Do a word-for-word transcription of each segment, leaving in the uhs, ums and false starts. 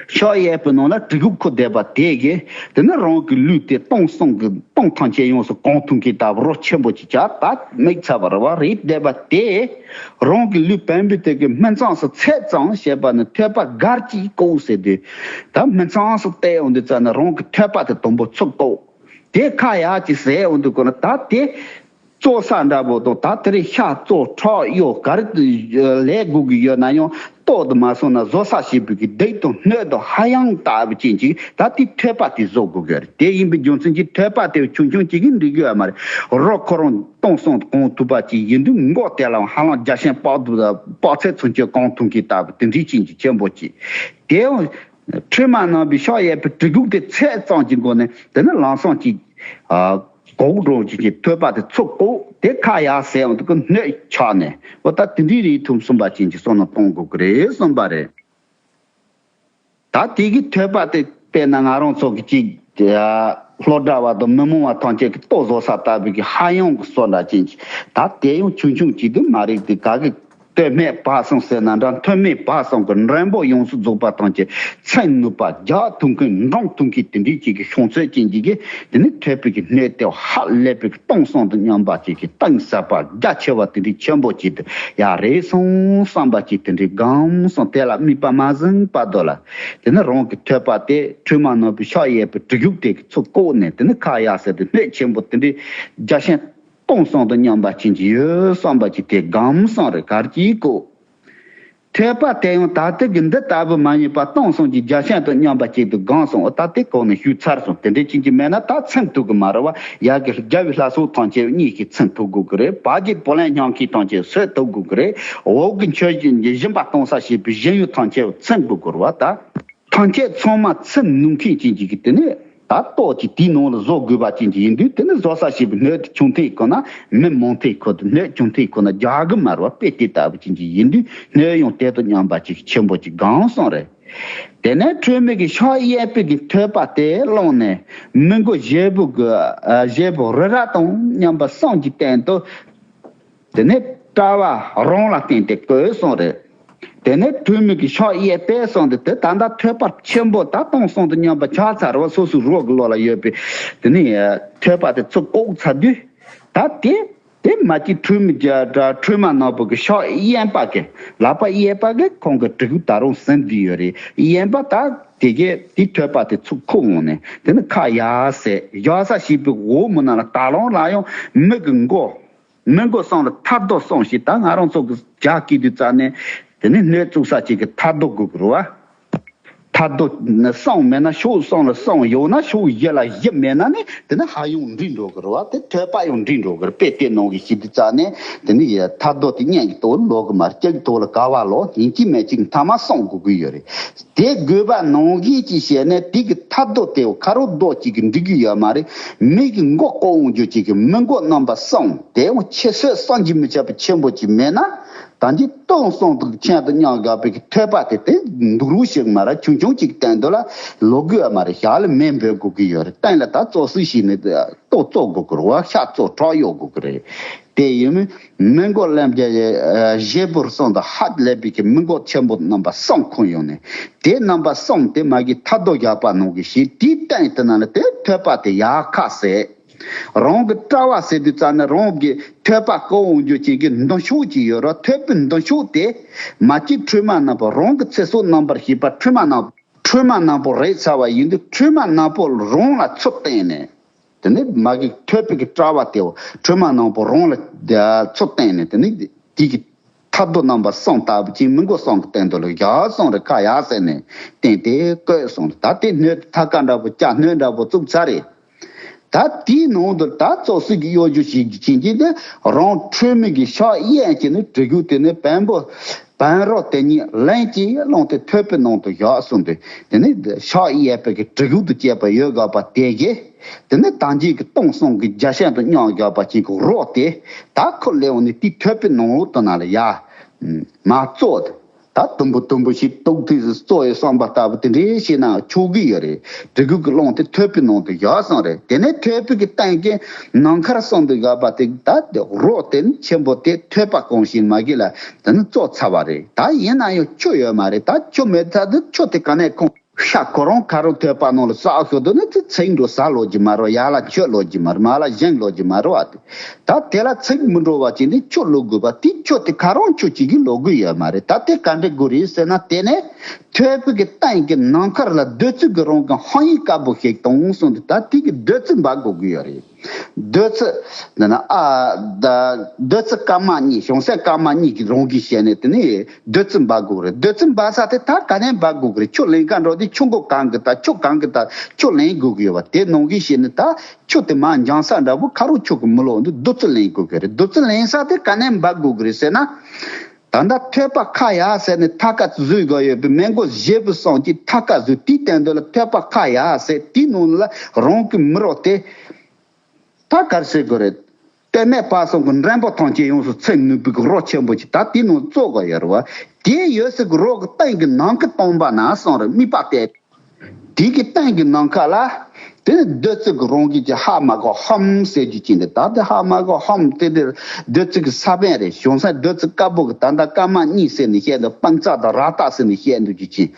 ཕྱག་གཡས་པའི་ནང་ལ་གྲི་གུག་ཁུར་བསྡད་པ་དེ་གིས་དེ་ནི་རང་གི་ལུས་དེ་སྟོང་སང་གི་སྟོང་ཐམས་ཅད་ཡོངས་སུ་གང་ཐུབ་མཁན་ལྟ་བུ་རོ་ཆེན་པོ་ཅིག་ཅག་ད་མིག་ཚ་བ་རེད་བ་རེད་བསྡད་པ་དེ་རང་གི་ལུས་བེམ་པོ་དེ་གི་སྨིན་མཚམས་སུ་ཚད་ཙམ་བྱས་པ་ནི་ཐོད་པ་སྒར་གཅིག་བཀོག་ཟེར་དུས། ད་སྨིན་མཚམས་སུ་བལྟས་ཡོང་དུས་ཙ་ན་རང་གི་ཐོད་པ་དེ་དང་པོ་ཚུར་བཀོག་དེ་ཁ་ཡར་ཅིག་ཟེར་ཡོང་དུས་གོ་ན་ད་དེ་བཙོ་ས་འདྲ་པོ་དང་ད་དེ་རིང་ཤ་བཙོ་ཁྲག་གཡོ་ག་རེ་ལས་དགོས་ཀྱི་ཡོད་ན་ཡང་ལྟོགས་དུ་མ་སོང་ན་བཟོ་ས་བྱེད་པའི་གི་སྡིག་དང་སྣོད་དང་ཧ་ཡང་ལྟ་བུ་ཅན་ཅིག་ད་དེ་ཐོད་པ་དེ་བཟོ་དགོས་ཀྱི་རེད། དེ་ཡིན་པའི་རྒྱུ་མཚན་གྱིས་ཐོད་པ་དེ་ཆུང་ཆུང་ཅིག་གིས་འགྲིག་གི་ཡོད་མ་རེད། རོ་ཁོ་རང་སྟོང་སང་གང་ཐུབ་པ་ཅིག་ཡིན་དུས་མགོ་དེ་ལའང་ཧ་ལམ་རྒྱ་ཤན་དཔག་ཏུ་དཔག་ཚད་ཚུན་ཆད་གང་ཐུབ་མཁན་ལྟ་བུ་དེ་འདྲའི་ཅན་གྱི་ཆེན་པོ་ཅིག་དེ་ཡང་ཁྲོས་མ་གནང་བའི་ཕྱག་གཡས་པའི་གྲི་གུག་དེ་ཚད་ཙམ་གྱི་སྒོ་ནས་དེ་ནི་ལམ་སང་ཅིག་ཨ་གོག་འགྲོ་ཅིག་གི་ཐོད་པ་དེ་ཚུར་བཀོག་དེ་ཁ་ཡར་ཟེར་ཡོང་དུས་ཀྱི་སྣོད་ཆགས་ནས་འོ་ད་དེ་འདྲའི་རིགས་ཐུབ་གསུམ་པ་ཅན་གྱི་བསམ་བློ་གཏོང་དགོས་ཀྱི་རེད་གསུངས་པ་རེད། ད་དེ་གི་ཐོད་པ་དེ་དཔེར་ན་ང་རང་ཚོ་གི་ཅིག་ཨ་སློབ་གྲྭ་བ་དང་མི་མང་བ་ཐམས་ཅད་ཀྱི་ལྟོ་བཟོ་ས་ལྟ་བུའི་གི་ཧ་ཡང་གི་བཟོ་འདྲ་ཅན་གྱི་ད་དེ་ཡང་ཆུང་ཆུང་ཅིག་དུ་མ་རེད་དེ་ག་གི་སྟོད་སྨད་བར་གསུམ་ཟེར་ན་འདྲ་མཐོ་དམན་བར་གསུམ་གྱི་མགྲོན་པོ་ཡོངས་སུ་རྫོགས་པ་ཐམས་ཅད་ཚིམ་ནུས་པ་རྒྱག་ཐུབ་མཁན་འགྲངས་ཐུབ་མཁན་དེ་འདྲའི་ཅིག་གི་ཤོང་ཚོད་ཅན་གྱི་གི་དེ་ནི་ཐོད་པའི་གི་སྣོད་དེ་ཧ་ལས་པའི་གི་སྟོང་སང་དང་མཉམ་པ་ཅིག་གི་གཏིང་ཟབ་པ་རྒྱ་ཆེ་བ་དེ་འདྲའི་ཆེན་པོ་ཅིག་ཏུ་ཡ་རེད་སོང་བསམ་པ་ཅིག་དེ་འདྲའི་སྒོམ་སོང་དེ་ལ་དམིགས་པ་མ་ཟིན་བར་དུ་ལ་དེ་ནི་རང་གི་ཐོད་པ་དེ་ཁྲོས་མ་གནང་བའི་ཕྱག་གཡས་པའི་གྲི་གུག་དེ་གི་ཚུར་བཀོག་ནས་དེ་ནི་ཁ་ཡར་ཟེར་དུས་སྣོད་ཆེན་པོ་དེ་འདྲའི་རྒྱ་ཤན་སྟོང་སང་དང་མཉམ་པ་ཅན་གྱི་ཡོད་བསམ་པ་ཅིག་དེ་སྒོམ་སོང་རེད། གར་གྱིས་བཀོག་ཐོད་པ་དེ་ཡང་ད་ལྟ་གི་འདི་ལྟ་བུ་མ་ཡིན་པ་སྟོང་སང་གི་རྒྱ་ཤན་དང་མཉམ་པ་ཅིག་ཏུ་སྒོམ་སོང་། འོ་ད་དེ་གོང་ནས་ཞུས་ཚར་སོང་། དེ་འདྲའི་ཅན་གྱི་མེད་ན་ད་ཚིམ་ཐུབ་གི་མ་རེད་བ། ཡ་གི་རྒྱལ་བའི་ལྷ་ཚོགས་ཐམས་ཅད་གཉིས་ཀྱིས་ཚིམ་ཐུབ་དགོས་ཀྱི་རེད། བར་གྱི་བུ་ལོན་སྙིང་ཁའི་ཐམས་ཅད་སོས་ཐུབ་དགོས་ཀྱི་རེད། འོག་གི་མཆོད་སྦྱིན་གྱི་སྦྱིན་པ་གཏོང་ས་བྱེད་པའི་སྦྱིན་ཡུལ་ཐམས་ཅད་ཚིམ་དགོས་ཀྱི་རེད་བ། ད་ཐམས་ཅད་ཚང་མ་ཚིམ་ནུས་མཁན་ཅན་གྱི་གི་དེ་ནས་ད་ལྟོ་གི་དེའི་ནང་ལ་བཟོ་དགོས་པ་ཅན་གྱི་ཡིན་དུས་དེ་ནི་བཟོ་ས་བྱེད་པའི་སྣོད་དེ་ཆུང་ཐེངས་ཁོ་ན་མི་མང་ཐེངས་ཁོ་དེ་སྣོད་ཆུང་ཐེངས་ཁོ་ན་རྒྱག་གི་མ་རེད་བ། དཔེ་དེ་ལྟ་བུ་ཅན་གྱི་ཡིན་དུས་སྣོད་ཡང་དེ་དང་མཉམ་པ་ཅིག་ཆེན་པོ་ཅིག་སྒོམ་སོང་རེད། དེ་ནས་ཁྲོས་མའི་གི་ཕྱག་གཡས་པའི་གི་ཐོད་པ་དེ་བླངས་ནས་མི་མགོ་བཞེས་པོ་གི་ཨ་བཞེས་པོ་རི་རབ་དང་མཉམ་པ་གསུམ་གྱི་སྟེང་དུ། དེ་ནས་དཔྲལ་བ་རང་ལ་བརྟེན་ཏེ་བཀོད་སོང་རེད། དེ་ནས་ཁྲོས་མའི་གི་ཕྱག་གཡས་པས་སོང་སྟེ་དེ་ད་ལྟ་ཐོད་པ་ཆེན་པོ་ད་སྟོང་སང་དང་མཉམ་པ་ཆགས་ཚར་བ་སོ་སོའི་རོ་གི་ལོགས་ལ་ཡོད་པའི་དེ་ནས་ཐོད་པ་དེ་ཚུར་བཀོག་ཚར་དུས་ད་དེ་དེ་མ་གཅིག་ཁྲོས་མའི་གི་ཁྲོས་མ་ནག་པོ་གི་ཕྱག་གཡོན་པ་གི་ལག་པ་གཡས་པ་གི་ཁོང་གི་གྲི་གུ་ད་རུང་ཟིན་བསྡད་ཡོད་རེད། གཡོན་པ་ད་དེ་གས་དེ་ཐོད་པ་དེ་ཚུར་ཁུར་འོང་ནས་དེ་ནི་ཁ་ཡར་ཟེར་ཡར་ས་ཞིག་པའི་འོག་མི་ནང་ལ་ད་ལོང་ལ་ཡང་མི་གི་མགོ་མི་མགོ་གསུམ་ལ་ཐར་རྡོ་གསུམ་ཞིག་ད་ང་རང་ཚོ་གི་རྒྱ་སྐྱེད་དུས་རྩ་ནས་དེ་ནས་སྣོད་བཙུགས་ས་ཅིག་གི་ཐར་རྡོ་དགོས་ཀྱི་རེད་བ། ཐར་རྡོ་གསུམ་མེད་ན་ཕྱོགས་གསུམ་ལ་གསུམ་ཡོད་ན་ཕྱོགས་བཞི་ལ་བཞི་མེད་ན་ནི་དེ་ནི་ཧ་ཡང་འགྲིག་འགྲོ་གི་རེད་བ། དེ་ཐོད་པ་ཡང་འགྲིག་འགྲོ་གི་རེད། དཔེ་དེ་ནང་གི་ཞིག་དུས་རྩ་ནས་དེ་ནི་ཐར་རྡོ་དེ་སྙིང་གི་ཐོག་ལོག་གི་མ་རེད། ལྕགས་ཀྱི་ཐོག་ལ་ག་བ་ལོག་ཡིན་གཅིག་མིན་གཅིག་མཐའ་མ་གསུམ་དགོས་ཀྱི་ཡོད་རེད། དེ་དགོས་པ་ནང་བཞིན་གྱི་བྱས་ནས་དེ་གི་ཐར་རྡོ་དེ་ཁ་རོག་རྡོ་གཅིག་གི་འགྲིག་གི་ཡོད་མ་རེད། མི་གི་མགོ་བཀོག་འོང་རྒྱུ་གཅིག་གི་མི་མགོ་རྣམ་པ་གསུམ་དེ་ཡང་ཆེ་ཤོས་བསམ་གྱིས་མི་ཁྱབ་པའི་ཆེན་པོ་གཅིག་མེད་ན་ད་འདི་སྟོང་སང་དང་ཁྱད་དུ་མཉམ་དགའ་བའི་གི་ཐོད་པ་དེ་དེ་འདུག་རུ་ཞིག་མ་ར་ཆུང་ཆུང་གཅིག་སྟེང་དུ་ལ་ལོག་དགོས་ཡོད་མ་རེད། ཞག་ལ་མེ་འབོད་དགོས་ཀྱི་ཡོད་རེད། སྟེང་ལ་ད་བཙོ་བསྲུབ་བྱས་ནས་ལྟོ་བཙོ་དགོས་ཀྱི་རེད་བ། ཤ་བཙོ་ཁྲག་གཡོ་དགོས་ཀྱི་རེད། དེ་ཡིན་མིན་མི་མགོ་ལེན་རྒྱུ་བཞེས་པོར་སོང་དང་ཧ་ལས་པའི་གི་མི་མགོ་ཆེན་པོ་རྣམ་པ་གསུམ་ཁོང་ཡོང་ནས་དེ་རྣམ་པ་གསུམ་དེ་མ་གི་ཐར་རྡོ་བཞག་པ་ནང་གི་ཞིག་དེའི་སྟེང་དུ་ན་ལ་དེ་ཐོད་པ་དེ་ཡར་ཁ་ཟེར། རང་གི་དཔྲལ་བ་ཟེར་དུས་ཙ་ན་རང་གི་ཐོད་པ་བཀོག་འོང་རྒྱུ་ཅིག་གི་མདུན་ཕྱོགས་ཅིག་ཡོད་ར། ཐོད་པའི་མདུན་ཕྱོགས་དེ་མ་གཅིག་ཁྲོས་མ་རྣམ་པ་རང་གི་ཚེ་སྲོག་རྣམ་པར་ཤེས་པ་ཁྲོས་མ་རྣམ་ཁྲོས་མ་ནག་པོ་རེད་ཚར་བ་ཡིན་དུས་ཁྲོས་མ་ནག་པོ་རང་ལ་ཚུར་བསྟན་ནས། དེ་ནས་མ་གི་ཐོད་པའི་གི་དཔྲལ་བ་དེའོ་ཁྲོས་མ་ནག་པོ་རང་ལ་ཚུར་བསྟན་ནས་དེ་ནས་དེ་གི་ཐར་རྡོ་རྣམ་པ་གསུམ་ལྟ་བུ་ཅིག་མི་མགོ་གསུམ་གི་སྟེང་དུ་ལ་ཡར་སོང་རེད། ཁ་ཡར་ཟེར་ནས་བསྟན་ཏེ་བཀོད་སོང་རེད། ད་དེ་སྣོད་ཐ་ཀ་འདྲ་པོ་ལྕགས་སྣོད་འདྲ་པོ་བཙུགས་ཚར་རེད། ད་དེའི་ནང་དུ་ད་བཙོ་བསྲུབ་ཀྱི་གཡོ་སྒྱུ་ཞིག་བྱེད་ཀྱི་དེ་རང་ཁྲོས་མའི་གི་ཕྱག་གཡོན་གྱི་ནི་གྲི་གུག་དེ་ནི་བེམ་པོ་བེམ་རོ་དེ་ཉིད་ལན་གཅིག་བླངས་ཏེ་ཐོད་པའི་ནང་དུ་བཞག་སོང་དུས་དེ་ནི་ཕྱག་གཡས་པའི་གི་གྲི་གུག་ཏུ་བཅད་པ་ཡོད་དགོས་པ་དེ་གིས་དེ་ནི་ད་འཇིག་གི་སྟོང་སང་གི་རྒྱ་ཤན་དུ་མཉམ་དགོས་པ་ཅིག་གི་རོ་དེ་ད་ཁོ་ལེའུ་ནི་དེའི་ཐོད་པའི་ནང་ལོགས་དུ་ན་ལ་ཡ་མ་བཙོ་དེ། ད་དུམ་བུ་དུམ་བུ་ཞིག་གཏུག་དུས་སུ་གཙོ་ཡི་བསམ་པ་ལྟ་བུ་དེ་འདྲའི་བྱས་ན་ཆོག་གི་ཡོད་རེད། གྲི་གུག་གི་རླུང་དེ་ཐོད་པའི་ནང་དུ་བཞག་སོང་རེད། དེ་ནས་ཐོད་པའི་གི་སྟེང་གི་ནམ་མཁར་སོང་དུ་བཞག་པ་དེ་ད་རོ་དེ་ནི་ཆེན་པོ་དེ་ཐོད་པ་གང་ཞིག་མ་གི་ལ་དེ་ནི་གཙོ་ཚ་བ་རེད། ད་ཡིན་ན་ཡང་ཆུ་ཡོད་མ་རེད། ད་ཆུ་མེད་ཚ་དུས་ཆུ་དེ་ག་ནས་ཁོང་ ཤ་ཁོ་རང་ཁ་རོག་ཐོད་པ་ནང་ལ་ཟག་ཤོར་དུས་ནི་དེ་ཚིག་འགྲོ་ཟ་ལོ་རྒྱུ་མ་རོ། ཡ་ལ་མཆོད་ལོ་རྒྱུ་མ་རོ། མ་ལ་བཞེངས་ལོ་རྒྱུ་མ་རོ་བ་དེ། ད་དེ་ལ་ཚིག་མི་འགྲོ་བ་ཅིག་འདི་ཆུ་བླུག་དགོས་པ་དེ། ཆུ་དེ་ཁ་རང་ཆུ་གཅིག་གིས་ལོག་གི་ཡོད་མ་རེད། ད་དེ་ག་འདྲ་དགོས་རེད་ཟེར་ན། དེ་ནས་ཐོད་པའི་གི་སྟེང་གི་ནམ་མཁར་ལ་བདུད་རྩི་གི་རང་གི་ཧོང་ཡིག་དཀར་པོ་ཞིག་བཏང་སོང་དུས། ད་དེ་གི་བདུད་རྩི་འབག་དགོས་ཀྱི་ཡོད་རེད། བདུད་རྩི་འདི་ན་ཨ་ད་བདུད་རྩི་དཀར་དམར་གཉིས། བྱང་སེམས་དཀར་དམར་གཉིས་ཀྱི་རང་གིས་བཤད་ནས། དེ་ནས་བདུད་རྩི་འབག་དགོས་རེད། བདུད་རྩི་འབག་ས་དེ་ད་ག་ནས་འབག་དགོས་ཀྱི་རེད། ཆུ་ལེན་ག་འགྲོ་དུས་ཆུ་མགོ་གང་གི་ད་ཆུ་གང་གི་ད་ཆུ་ལེན་དགོས་ཀྱི་ཡོད་པ་དེ་ནང་གིས་བཤད་ནས། ད་ཆུ་དེ་མར་འགྱངས་ས་འདྲ་པོ་ཁ་རོག་ཆུ་གི་མི་ལོག་འདུག་བདུད་རྩི་ལེན་དགོས་ཀྱི་རེད། བདུད་རྩི་ལེན་ས་དེ་ག་ནས་འབག་དགོས་ཀྱི་རེད་ཟེར་ན། ད་ལྟ་ཐོད་པ་ཁ་ཡར་ཟེར་ནས་ཐད་ཀར་བཟོས་དགོས་ཡོད་པའི་མི་མགོ་བཞི་པོ་གསུམ་གྱིས་ཐད་ཀར་བཟོས། དེའི་སྟེང་དུ་ལ་ཐོད་པ་ཁ་ཡར་ཟེར། དེའི་ནང་ལ་རང་གི་མི་རོ་དེ་ད་གར་ཟེར་དགོས་རེད། སྟོད་སྨད་བར་གསུམ་གྱི་འགྲེང་བུ་ཐམས་ཅད་ཡོངས་སུ་ཚིམ་ནུས་པའི་རོ་ཆེན་པོ་ཅིག་ད་དེའི་ནང་བཙུགས་དགོས་ཡོད་རེད་བ། དེ་ཡོད་སའི་རོ་གི་སྟེང་གི་ནམ་མཁའ་སྟོང་པ་ན་གསུངས་རེད། དམིགས་པ་གཏད། དེ་གི་སྟེང་གི་ནམ་མཁའ་ལ་དེ་ནི་བདུད་རྩི་གི་རང་བཞིན་གྱི་ཧ་མ་གོ་ཧམ་ཟེར་རྒྱུ་ཅིག་འདུག་ད་དེ་ཧ་མ་གོ་ཧམ་དེ་དེ་བདུད་རྩི་གི་ས་བོན་རེད། བྱང་སེམས་བདུད་རྩི་དཀར་པོ་གི་ད་ལྟ་དཀར་དམར་གཉིས་ཟེར་ནས་བཤད་འདུག་སྤང་རྩ་དང་རཀྟ་ཟེར་ནས་བཤད་འདུག་རྒྱུ་ཅིག་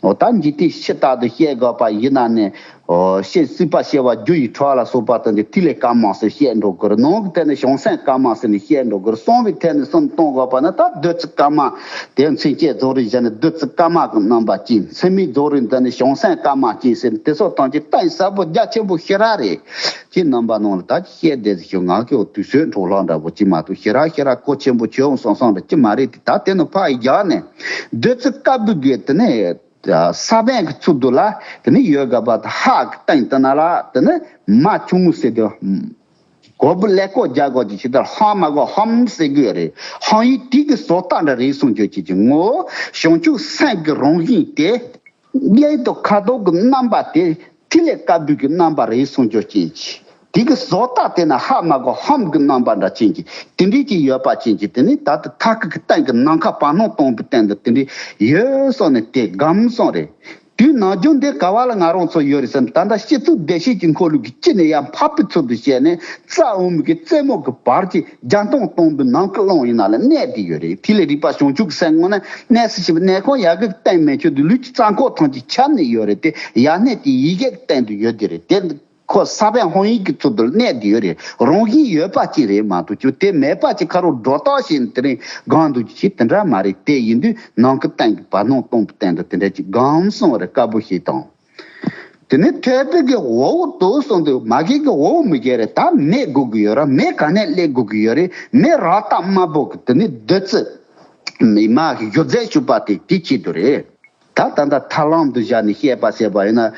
འོ་ད་འཇིག་རྟེན་ཕྱི་ལྟར་དུ་བཤད་དགོས་པ་ཡིན་ན་ནི། ཨོ། ཤེས་སྲིད་པ་ཤེས་པ་རྒྱུ་ཡི་གྲོགས་ལ་སོགས་པ་དང་། ཐིག་ལེ་དཀར་དམར་ཟེར་བཤད་འགྲོ་དགོས་རེད། ནང་གི་ཐད་ནས་བྱང་སེམས་དཀར་དམར་ཟེར་ནས་བཤད་འགྲོ་དགོས་རེད། གསང་བའི་ཐད་ནས་སེམས་གཏོང་དགོས་པ་ན་ད་བདུད་རྩི་དཀར་དམར་དེ་མཚན་བཅས་རྫོགས་རིམ་བཞི་ནས་བདུད་རྩི་དཀར་དམར་གྱི་རྣམ་པ་ཅན། མཚན་མེད་རྫོགས་རིམ་དེ་ནས་བྱང་སེམས་དཀར་དམར་ཅན་ཟེར་ནས་དེ་སོགས་ཐམས་ཅད་གཏིང་ཟབ་པོ་རྒྱ་ཆེན་པོ་ཞེ་དྲག་རེད། ཅེས་རྣམ་པ་སྣང་ལ་ད་ཅི་བཤད་བསྡད་ཟེར་ཞུ། ང་གི་འོ་དུས་ཚོད་འཕྲོ་བརླག་འདྲ་པོ་ཅིག་མ་གཏོགས་ཞེ་དྲག་ཞེ་དྲག་གོ་ཆེན་པོ་བྱུང་སོང་སོང་འདྲ་ཅི་མ་རེད་དེ། ད་དེ་ནི་ཕར་རྒྱག་ནས་བདུད་རྩི་དཀར་པོའི་དེ་ནས། ས་བོན་གྱི་ཚུལ་དུ་ལ་དེ་ནི་ཡོད་དགོས་པ་དང་། ཧ་གི་སྟེང་དེ་ན་ལ་དེ་ནི་མ་ཆུང་ངུ་ཟེར་དུ། གོ་བུ་ཀླད་ཀོར་རྒྱག་དགོས་ཀྱི་ཕྱིར་ད་ཧ་མ་གོ་ཧམ་ཟེར་དགོས་རེད། ཧམ་ཡིག་དེ་གི་བཟོ་ལྟ་འདྲ་རེད་གསུང་རྒྱུ་ཅིག་གི་ངོ་བོ་བྱང་ཆུབ་སེམས་ཀྱི་རང་བཞིན་དེ། གཡས་དང་ཁ་དོག་གི་རྣམ་པ་དེ་ཐིག་ལེ་དཀར་པོའི་གི་རྣམ་པ་རེད་གསུང་རྒྱུ་ཅན་གྱི། དེ་གི་བཟོ་ལྟ་དེ་ན་ཧ་མ་གོ་ཧམ་གི་རྣམ་པ་འདྲ་ཅན་གྱི་དེ་འདྲའི་ཅིག་ཡོད་པ་ཅན་གྱི་དེ་ནི་ད་ལྟ་ཐག་གི་གི་སྟེང་གི་ནམ་མཁའ་བར་སྣང་སྟོང་པའི་སྟེང་དུ་དེ་འདྲའི་ཡོད་སོང་ནས་དེ་སྒོམ་སོང་རེད། དུས་ནམ་རྒྱུན་འདི་ག་བ་ལ་ང་རང་ཚོ་ཡོད་རེད་ཟེར་ན། ད་ལྟ་སྤྱི་གཙུག་བདེ་གཤེགས་ཀྱི་འཁོར་ལོ་གི་དཀྱིལ་ནས་ཡར་འཕགས་པའི་ཚུལ་དུ་བྱས་ནས་རྩ་འོག་མིན་གྱི་རྩེ་མོ་གི་བར་གྱི་བརྒྱ་སྟོང་སྟོང་པའི་ནམ་མཁའི་ཀློང་ཡིན་ན་ལ་གནས་བསྡད་ཡོད་རེད། ཐིག་ལེ་རིག་པ་བྱང་ཆུབ་ཀྱི་སེམས་ངོ་ནས་གནས་སུ་ཞིག་གནས་ཁང་ཡ་གི་སྟེང་མེད་ཆོད་དུ་ལུས་ཀྱི་རྩ་འཁོར་ཐམས་ཅད་ཁྱབ་ནས་ཡོད་རེད་དེ། ཡར་གནས་དེ་ཡི་གེ་སྟེང་དུ་ཡོད་དེ་རེད་དེ། ཁོ་ས་བོན་ཧོང་ཡིག་གི་ཚུལ་དུ་གནས་དེ་ཡོད་རེད། རང་བཞིན་ཡོད་པ་ཅིག་རེད་མ་གཏོགས་ཀྱི་དེ་མེད་པ་ཅིག་ཁ་རོག་སྒྲོ་བཏགས་བྱས་ནས་དེ་རིང་སྒང་དུ་ཅིག་དེ་འདྲ་མ་རེད། དེ་ཡིན་དུས་ནང་གི་སྟེང་གི་བར་སྣང་སྟོང་པའི་སྟེང་དུ་དེ་འདྲ་ཅིག་སྒོམ་སོང་རེད། དཀར་པོ་ཞིག་དང་། དེ་ནས་ཐོད་པའི་གི་འོག་ཏུ་སོང་དུས་མ་གི་གི་འོག་མི་གི་རེད། ད་མེ་དགོས་ཀྱི་ཡོད་ར། མེ་ག་ནས་སླེབས་དགོས་ཀྱི་ཡོད་རེད། མེ་རཀྟ་དམར་པོ་གི་དེ་ནས་བདུད་རྩི་མ་གི་སྒྱུ་རྩལ་ཞུགས་པ་དེ་དེ་ཆེད་དུ་རེད། ད་ད་ལྟ་ཐར་ལམ་དུ་བཞག་ནས་བཤད་པ་བྱས་པ་ཡིན་ན།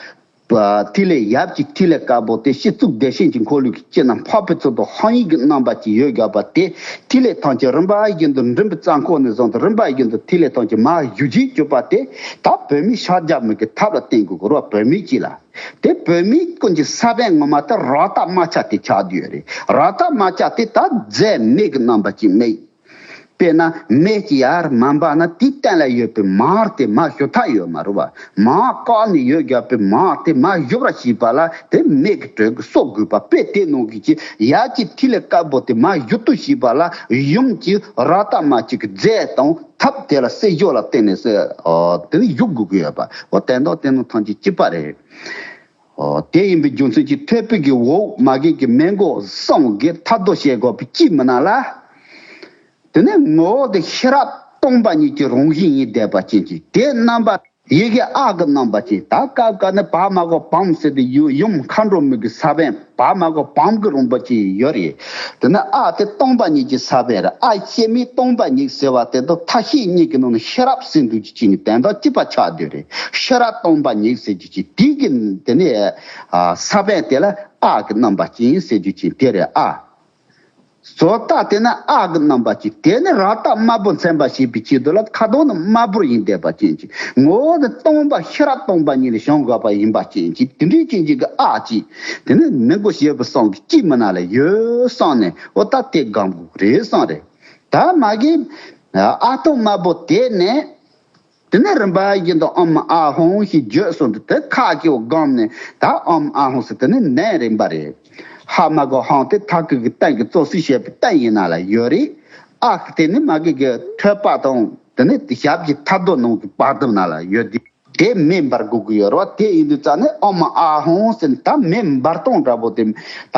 པ། ཐིག་ལེ་ཡབ་ཀྱི་ཐིག་ལེ་དཀར་པོ་དེ་སྤྱི་གཙུག་བདེ་གཤེགས་ཀྱི་འཁོར་ལོ་གི་དཀྱིལ་ན་འཕགས་པའི་ཚུལ་དུ་ཧོང་ཡིག་གི་རྣམ་པ་ཅིག་ཡོད་དགོས་པ་དེ། ཐིག་ལེ་ཐམས་ཅད་རིམ་པ་བཞིན་དུ་མགྲིན་པའི་རྩ་འཁོར་ནས་བཟུང་སྟེ་རིམ་པ་བཞིན་དུ་ཐིག་ལེ་ཐམས་ཅད་མར་གཞུ་བྱེད་གྱུར་པ་དེ། ད་བོད་མིའི་ཕྱག་རྒྱ་མི་གི་ཐབས་ལ་བརྟེན་དགོས་ཀྱི་རེད་བ། བོད་མི་གཅིག་ལ། དེ་བོད་མི་ཀུན་གྱི་ས་བོན་ངོ་མ་དེ་རཀྟ་དམར་ཆ་དེ་ཆགས་བསྡད་ཡོད་རེད། རཀྟ་དམར་ཆ་དེ་ད་རྫས་མེ་གི་རྣམ་པ་ཅིག་མེ། དཔེར་ན་མེ་གཅིག་ཡར་མར་འབར་ན་དེའི་སྟེང་ལ་ཡོད་པའི་མར་དེ་མར་གཞུ་ཐབས་ཡོད་མ་རེད་བ། མར་བཀག་ནས་ཡོད་དགོས་པའི་མར་དེ་མར་གཞུ་བར་བྱེད་པ་ལ་དེ་མེ་གི་དྲོད་ཀྱིས་གསོ་དགོས་པ་དཔེ་དེ་ནང་གི་ཅི་ཡ་གི་ཐིག་ལེ་དཀར་པོ་དེ་མར་གཞུ་གཏུབ་བྱེད་པ་ལ་ཡུམ་གྱི་རཀྟ་དམར་ཆ་གི་རྫས་དང་ཐབས་དེ་ལ་སྲེག་བྱ་ལ་བརྟེན་ནས་སེ་ཨོ་དེ་ནི་གཞུ་དགོས་ཀྱི་ཡོད་པ། འོ་དེ་འདྲ་དེ་ནང་ཐམས་ཅད་གཅིག་པ་རེད། ཨོ་དེ་ཡིན་པའི་རྒྱུ་མཚན་གྱིས་ཐོད་པའི་གི་འོག་མ་གི་གི་མི་མགོ་གསུམ་གྱི་ཐབས་དོ་བྱེད་དགོས་པའི་དཀྱིལ་མི་ན་ལ། དེ་ནས་ངོ་བོ་དེ་ཤེས་རབ་སྟོང་པ་ཉིད་ཀྱི་རང་བཞིན་ཡིན་བསྡད་པ་ཅན་གྱི་དེ་རྣམ་པ་ཡི་གེ་ཨ་གི་རྣམ་པ་ཅན། ད་སྐབས་འགའ་ནི་བ་མ་གོ་བམ་ཟེར་ཏེ་ཡུ་ཡུམ་མཁའ་འགྲོ་མའི་གི་ས་བོན་བ་མ་གོ་བམ་གི་རིམ་པ་ཅིག་ཡོད་རེད། དེ་ནས་ཨ་དེ་སྟོང་པ་ཉིད་ཀྱི་ས་བོན་རེད། ཨ་སྐྱེ་མེད་སྟོང་པ་ཉིད་ཟེར་བ་དེ་དང་མཐའ་བཤད་གཉིས་ཀྱི་ནང་ནས་ཤེས་རབ་ཟེར་འདུག་ཅིག་ནི་དོན་དག་གཅིག་པ་ཆགས་བསྡད་རེད། ཤེས་རབ་སྟོང་པ་ཉིད་ཟེར་རྒྱུ་ཅིག་དེ་གི་དེ་ནས་ས་བོན་དེ་ལ་ཨ་གི་རྣམ་པ་ཅན་ཟེར་རྒྱུ་ཅིག་དེ་རེད་ཨ། བཟོ་ལྟ་དེ་ནི་ཨ་གི་རྣམ་པ་ཅན། དེ་ནི་རཀྟ་དམར་པོ་མཚོན་པར་བྱེད་པའི་ཆེད་དུ་ལ་ཁ་དོག་ནི་དམར་པོར་ཡིན་བསྡད་པ་ཅན་གྱི་ངོ་བོ་ནི་སྟོང་པ་ཤེས་རབ་སྟོང་པ་ཉིད་ལ་བྱང་དགོས་པ་ཡིན་པ་ཅན་གྱི་དེ་འདྲའི་ཅན་གྱི་གི་ཨ་ཅིག་དེ་ནི་མི་མགོ་ཞེས་པའི་གསུམ་གྱི་དཀྱིལ་མི་ན་ལ་ཡོད་བསམ་ནས་འོ་ད་དེ་སྒོམ་དགོས་རེད་བསམ་རེད། ད་མ་གི་ཨ་སྟོང་དམར་པོ་དེ་ནས། དེ་ནས་རིམ་པ་བཞིན་དུ་ཨོཾ་ཨཱཿཧཱུྃ་ཞེས་བརྗོད་གསུངས་ཏེ་དེ་ཁ་གིས་བསྒོམས་ནས་ད་ཨོཾ་ཨཱཿཧཱུྃ་ཟེར་དེ་ནི་ནན་རིམ་པ་རེད། ཧ་མ་གོ་ཧཱུྃ་དེ་ཐག་གི་གི་སྟེང་གི་བཙོ་བསྲུབ་བྱས་པའི་སྟེང་ཡིན་ན་ལ་ཡོད་རེད། ཨཱཿ་དེ་ནི་མ་གི་གི་ཐོད་པ་དང་དེ་ནི་ཞབས་ཀྱི་ཐད་རྡོ་ནང་གི་བར་དུ་ན་ལ་ཡོད་དེ། དེ་མེ་འབར་དགོས་ཀྱི་ཡོད་རེད་བ། དེ་ཡིན་དུས་ཙང་ནས་ཨོམ་ཨ་ཧོང་ཟེར་ནས་ད་མེ་འབར་སྟངས་འདྲ་པོ་དེ་ད་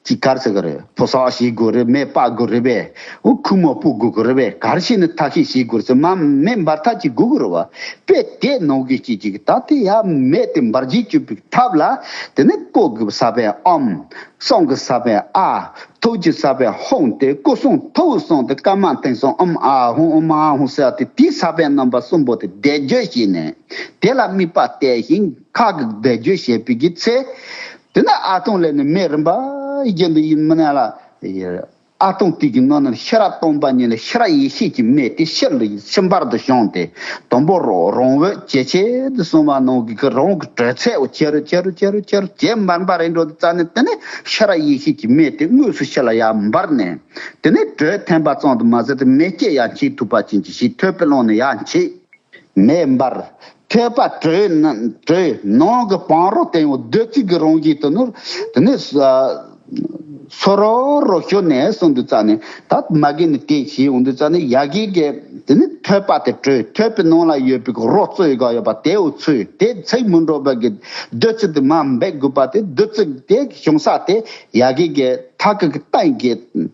ཅིག་ག་རེ་ཟེར་གི་རེད། ཕོ་གསར་བྱེད་དགོས་རེད། མེ་སྤར་དགོས་རེད་པས། འོ་ཁོལ་མ་སྤོ་དགོས་ཀྱི་རེད་པས། ག་རེ་བྱས་ནས་ཐབས་ཤེས་བྱེད་དགོས་རེད་ཟེར། མ་མེ་འབར་ཐབས་ཅིག་དགོས་ཀྱི་རེད་བ། དཔེ་དེ་ནང་གི་ཅིག་ཅིག་ད་དེ་ཡ་མེ་དེ་འབར་རྒྱུ་བཅུག་པའི་ཐབས་ལ་དེ་ནས་བཀོལ་དགོས་ས་པའི་ཨོམ། གསུང་གི་ས་པའི་ཨ། ཐུག་གི་ས་པའི་ཧོང་སྟེ། སྐུ་གསུང་ཐུགས་གསུང་སྟེ། སྐར་མ་ཐེངས་གསུམ་ཨོམ་ཨ་ཧོང་ཨོམ་ཨ་ཧོང་ཟེར་ཏེ། དེའི་ས་པའི་རྣམ་པ་གསུམ་པོ་དེ་བཟླས་བརྗོད་བྱས་ནས། དེ་ལ་དམིགས་པ་གཏད་ཅིང་ཁ་གིས་བཟླས་བརྗོད་བྱེད་པའི་གི་ཚེ། དེ་ནས་ཨ་ཐུང་ལས་ནི་མེ་རིམ་པ་བཞིན་དུ་ཡིན་མིན་ལ། ཨ་ཐུང་དེ་གི་ནང་ན་ཤེས་རབ་སྟོང་པ་ཉིད་ལས་ཤེས་རབ་ཡེ་ཤེས་ཀྱི་མེ་དེ་ཕྱི་ལ་ཕྱི་འབར་དུ་བྱུང་སྟེ། དང་པོ་རོ་རང་འོད་ཇེ་ཆེ་དུ་སོང་བ་ནང་གི་གི་རང་གི་དྲོད་ཚད་འོ་ཆེ་རུ་ཆེ་རུ་ཆེ་རུ་ཆེ་རུ་ཇེ་འབར་འབར་རེ་འགྲོ་དུས་ཙ་ནས། དེ་ནས་ཤེས་རབ་ཡེ་ཤེས་ཀྱི་མེ་དེ་དངོས་སུ་ཕྱི་ལ་ཡར་འབར་ནས། དེ་ནས་དྲོད་ཐིམ་པ་ཙམ་དུ་མ་ཟད་དེ་མེ་སྐྱེས་ཡར་མཆེད་ཐུབ་པ་ཅན་གྱི་ཞིག་ཐོད་པའི་ཀློང་ནས་ཡར་མཆེད། མེ་འབར། ཐོད་པ་དྲོད་ནང་དྲོད་ནང་གི་བང་རོ་སྟེང་འོ་བདུད་རྩི་གི་རང་བཞིན་དུ་ནོར། དེ་ནས་ཨ་སོ་རོ་རོ་ཤོར་ནས་སོང་དུས་ཙ་ནས། ད་མ་གི་ནི་དེ་ཞིག་འོང་དུས་ཙ་ནས། ཡ་གི་གི་དེ་ནི་ཐོད་པ་དེ་དྲོད། ཐོད་པའི་ནང་ལ་ཡོད་པའི་རོ་བཙོས་ག་ཡོད་པ་དེ་འོ་ཚོས། དེ་ཚིག་མི་འགྲོ་བ་གི་བདུད་རྩི་དེ་མར་འབེབས་དགོས་པ་དེ། བདུད་རྩི་དེ་བྱུང་ས་དེ་ཡ་གི་གི་ཐག་གི་སྟེང་གི་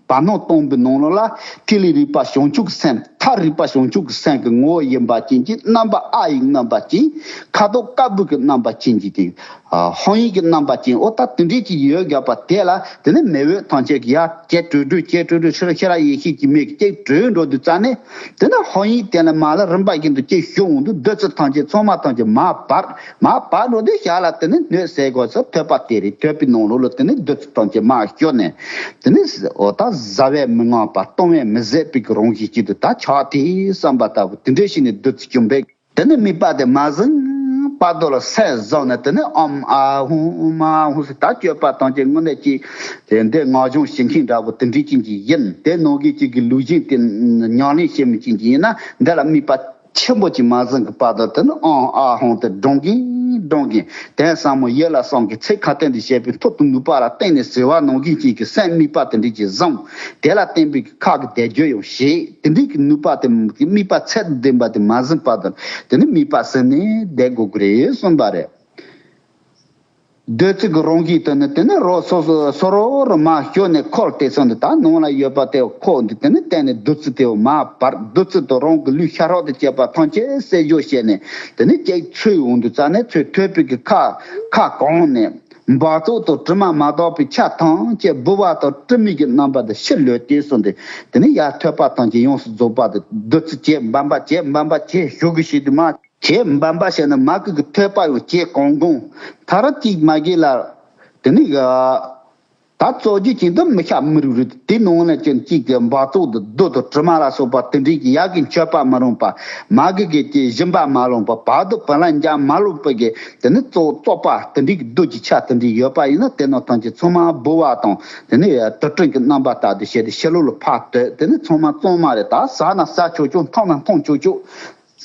བར་སྣང་སྟོང་པའི་ནང་ལོགས་ལ། ཐིག་ལེ་རིག་པ་བྱང་ཆུབ་ཀྱི་སེམས། ཐག་རིག་པ་བྱང་ཆུབ་ཀྱི་སེམས་ཀྱི་ངོ་བོ་ཡིན་པ་ཅན་གྱི། རྣམ་པ་ཨ་ཡི་རྣམ་པ་ཅན། ཁ་དོག་དཀར་པོ་གི་རྣམ་པ་ཅན་གྱི་དེ། ཧོང་ཡིག་གི་རྣམ་པ་ཅན། འོ་ད་དེ་འདྲའི་ཅིག་ཡོད་དགོས་པ་དེ་ལ། དེ་ནས་མེ་འོད་ཐམས་ཅད་ཀྱིས་ཡར་ཇེ་དྲོད་དྲོད་ཇེ་དྲོད་དྲོད་ཤེས་རབ་ཤེས་རབ་ཡེ་ཤེས་ཀྱི་མེ་གིས་ཇེ་དྲོད་འགྲོ་དུས་ཙ་ནས། དེ་ནས་ཧོང་ཡིག་དེ་ལ་མར་ལ་རིམ་པ་བཞིན་དུ་ཇེ་ཞུ་འོང་དུས། བདུད་རྩི་ཐམས་ཅད་ཚང་མ་ཐམས་ཅད་མར་འབར། མར་འབར་འགྲོ་དུས་ཞལ་ལ་དེ་ནས་སྣོད་ཟས་གོས་སུ་ཐོད་པ་དེ་རེད། ཐོད་པའི་ནང་ལོགས་ལ་དེ་ནས་བདུད་རྩི་ཐམས་ཅད་མར་ཤོར་ནས། དེ་ནས་འོ་ད་བཟའ་བས་མི་ངོམས་པ། བཏུང་བས་མི་ཟད་པའི་གི་རང་བཞིན་ཅིག་ཏུ་ད་ཆགས་ཏེ་བསམ་པ་ལྟ་བུ་དེ་འདྲ་ཞིག་ནས་བདུད་རྩི་བྱུང་བས། དེ་ནས་དམིགས་པ་དེ་མ་ཟིན་བར་དུ་ལ་སེམས་བཟུང་ནས། དེ་ནས་ཨོམ་ཨ་ཧུ་ཨོམ་ཨ་ཧུ་ཟེར། ད་སྤྱོད་པ་ཐམས་ཅད་དངོས་གནས་ཀྱི་དེ་འདི་ངག་སྦྱོང་བྱེད་མཁན་འདྲ་པོ་དེ་འདྲ་ཅན་གྱི་ཡིན། དེ་ནང་གི་ཅིག་གི་ལུགས་གཞན་དེ་ཉམས་ལེན་བྱེད་མི་ཅན་གྱི་ཡིན་ན། འདི་ལ་དམིགས་པ་ཆེན་པོ་ཅིག་མ་ཟིན་གྱི་བར་དུ། དེ་ནི་ཨང་ཨ་ཧོང་དེ་སྒྲོང་གིན་སྒྲོང་གིན། དེ་ཟབ་མོ་ཡིད་ལ་བསམ་གྱིན་ཚིག་ཁ་ཏོན་དུ་བྱས་པའི་ཐུགས་དང་ནུས་པ་ལ་བརྟེན་ནས་ཟེར་བ་ནང་བཞིན་ཅིག་གི་སེམས་དམིགས་པ་དེ་འདྲ་ཅིག་བཟུང་། དེ་ལ་བརྟེན་པའི་ཁ་གི་བཟླས་བརྗོད་ཡང་བྱེད། དེ་འདྲའི་གི་ནུས་པ་དེ་དམིགས་པ་ཚད་དུ་ལྡན་པ་དེ་མ་ཟིན་བར་དུ། དེ་ནི་དམིགས་པ་ཟིན་ནས་བསྡད་དགོས་ཀྱི་རེད་གསུངས་པ་རེད། བདུད་རྩི་གི་རང་བཞིན་དུ་ནི་དེ་ནི་རོ་སོ་སོ་སོ་རོ་རོ་མར་ཤོར་ནས་འཁོར་ཏེ་སོང་དུས། ད་ནང་ལ་ཡོད་པ་དེ་འཁོར་འདི་དེ་ནི་བརྟེན་ནས་བདུད་རྩི་དེ་མར་འབར། བདུད་རྩི་དང་རང་གི་ལུས་ཤ་ཁྲག་དང་བཅས་པ་ཐམས་ཅད་སེལ་འཇོག་བྱས་ནས། དེ་ནི་ཅིག་ཚོས་འོང་དུས་ཙ་ནས་ཚོས་ཐོད་པའི་གི་ཁ་ཁ་གང་ནས་འབག་བཙོག་དང་དྲི་མ་མ་དག་པའི་ཆ་ཐམས་ཅད་ལྦུ་བ་དང་དྲི་མའི་གི་རྣམ་པ་དེ་ཕྱིར་ལོག་སྟེ་སོང་སྟེ། དེ་ནི་ཡར་ཐོད་པ་ཐམས་ཅད་ཡོངས་སུ་རྫོགས་པ་དེ་བདུད་རྩི་ཇེ་འབར་འབར་ཇེ་འབར་འབར་ཇེ་ཞུ་གི་ཞིག་དུ་མ། ཇེ་འབར་འབར་བྱས་ནས་མ་གི་གི་ཐོད་པ་ཡང་ཇེ་གང་གང་། ད་ར་གཅིག་མ་གི་ལ། དེ་ནི་ཨ་ད་གཙོ་རྒྱུ་ཅན་དུ་མི་ཤ་མི་རུ་རུ་དེ་ནང་ལ་ཅན་གཅིག་གི་འབག་བཙོག་དུ་རྡོ་དང་དྲི་མ་ལ་སོགས་པ་དེ་འདྲའི་གི་ཡ་གི་མཆོད་པ་མི་རུང་བ། མ་གི་གི་ཅི་སྦྱིན་པ་མ་ལོངས་པ། བར་དུ་བུ་ལ་འཇམ་མ་ལོག་པ་གི་དེ་ནི་བཙོག་བཙོག་པ་དེ་འདྲའི་གི་རྡོ་གི་ཆ་དེ་འདྲའི་ཡོད་པ་ཡིན་ན། དེ་ནང་ཐམས་ཅད་ཚང་མ་ལྦུ་བ་དང་དེ་ནི་དུག་སྤྲིན་གི་རྣམ་པ་ལྟར་དུ་བྱས་ཏེ་ཕྱི་ལོགས་ལ་ཕར་བཏོད། དེ་ནི་ཚང་མ་གཙང་མ་རེད། ད་ཟ་ན་ཟ་ཆོག་ཆོག་འཐུང་ན་འཐུང་ཆོག་ཆོག་